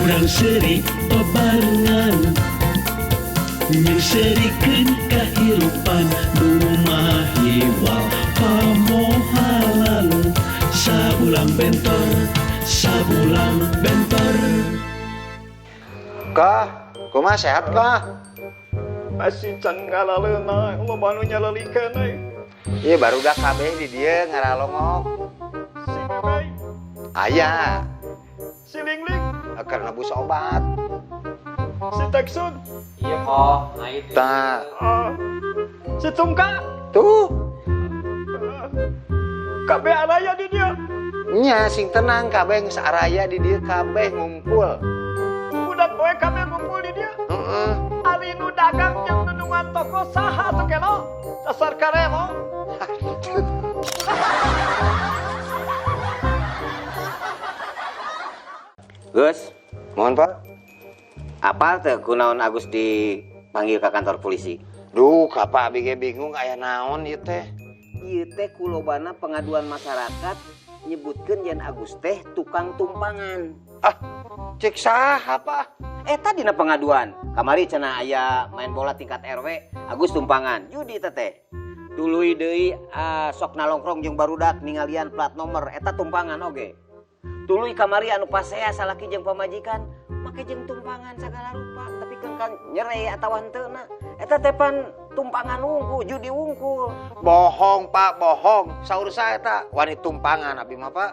Urang seuri babarengan Nyeungseurikeun kahirupan Nu mahiwal pamohalan. Sabulang bentor, sabulang bentor. Kah, kumaha, sehat kah? Masih can ngalaleuna, loba nu nyalelikeun euy. Iya, barudak kabeh di dieu ngaralongok. Si Bebey, Aya, si Lingling, keur nebus obat. Si Teksun, Iya kok, nah itu. Tah, ah, si Tungka, tuh. Ah, kabeh araya di dieu. Nya sing tenang, kabeh geus araya di dieu, kabeh ngumpul. Budak poe kabeh ngumpul di dieu. Heeh. Ari nu dagang jeung nunungan toko saha tuh kelo? Dasar karelo. Gus, Mohon, Pak. Apal teu kunaon Agus dipanggil ke kantor polisi? Duh, ka Pak, abi ge bingung aya naon ieu teh. Ieu teh kulobana pengaduan masyarakat nyebutkeun yen Agus teh tukang tumpangan. Ah, cek saha, Pak? Eta dina pengaduan. Kamari cenah aya main bola tingkat RW, Agus tumpangan. Judi teh teh. Tuluy deui sok nalongkrong jeung barudak ningalian plat nomor, eta tumpangan oge. Tuluy kamari anu pasea salaki jeung pamajikan make jeung tumpangan sagala rupa, tapi kan nyere atawa henteuna. Eta teh pan tumpangan wungkul, judi wungkul. Bohong, Pak, bohong. Saur saya eta wani tumpangan abi mah, Pak.